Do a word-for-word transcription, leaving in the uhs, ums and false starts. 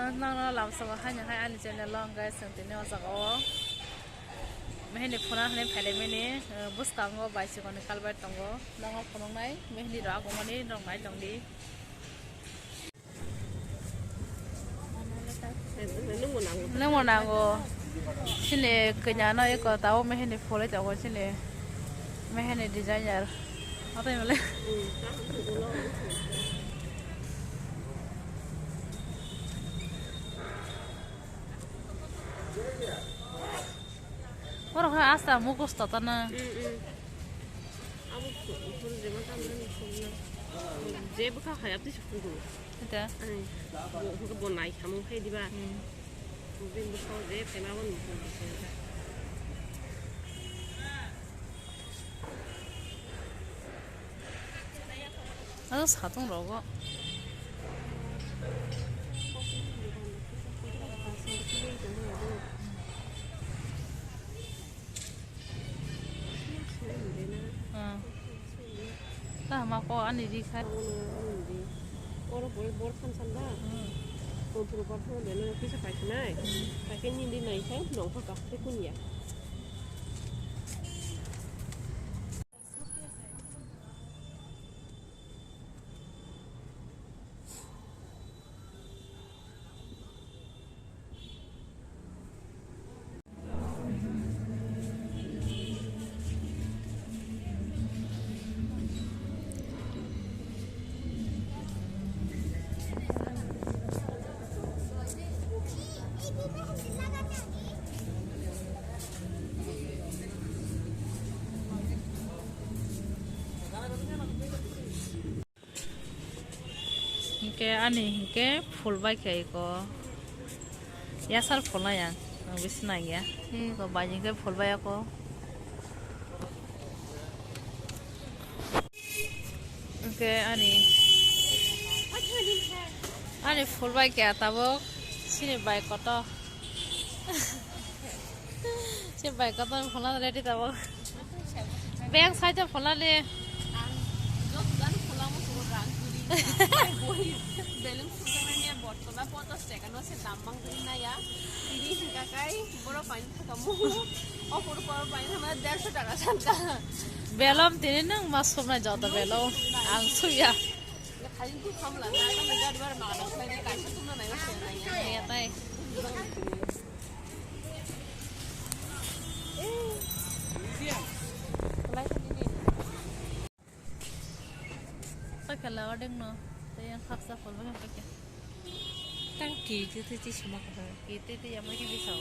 Nono lamsao haino hai ani channel o hwnkhe chwng tini o jaga o meheni phuna hinwi phailaimani, eh, bwskango bicycle ni culvert tongo, nono phunuknai meheni rok agumani norok nai tongdi. Nwngbo nango. Chini kanya no eko tao meheni phulwi tongo chini meheni designer. Atai male. Oro hai asta mukhos to tana. Mm, mm. Abo phu-, phuru jema tamjani phuru na. Je bwkha hai abdi se phuru. Eta. Ai, bo, bo, bo nai khamung khai diba. Hmm. Bo bini bwkha je phai ma bo ni phuru se. Ado satung rogo. Ah. Tamo ko ani ri khai. Oro bor, bor khan san da. Hmm. Ko puro bor khan de no kisa pai khnai. Hmm. Pai khe ni di nai khai nong kha ka te kun ya. Hinkhe ani hinkhe phul bai khe iko yasar phulnai ang, ang bisi naiya. Hmm. Ko bai hinkhe phul bai ako. Hinkhe ani, ani phul bai khe tabuk chini bai kotor. Se bai kotor phulna ready tabuk. Beng saita phulna le. Ang joto jani phulamo sugo rang tuli. Boi belum sugo nanya botol potos taka no se dam bang tuli naya. Ini hingka kai boro pain thaka mu. Opor por pain hamara derso taka santa. Belom tini nang mas sumna joto belom. Ang suya. Kali tu khamla na kan gad bar ma na kai kai sumna nai se nai. Ya tai. Sakala odeng no, tei yang khaksa phol bwkha paikha. Tang ki tu tu ti suma kha. Ki tu tu yang lagi bisa.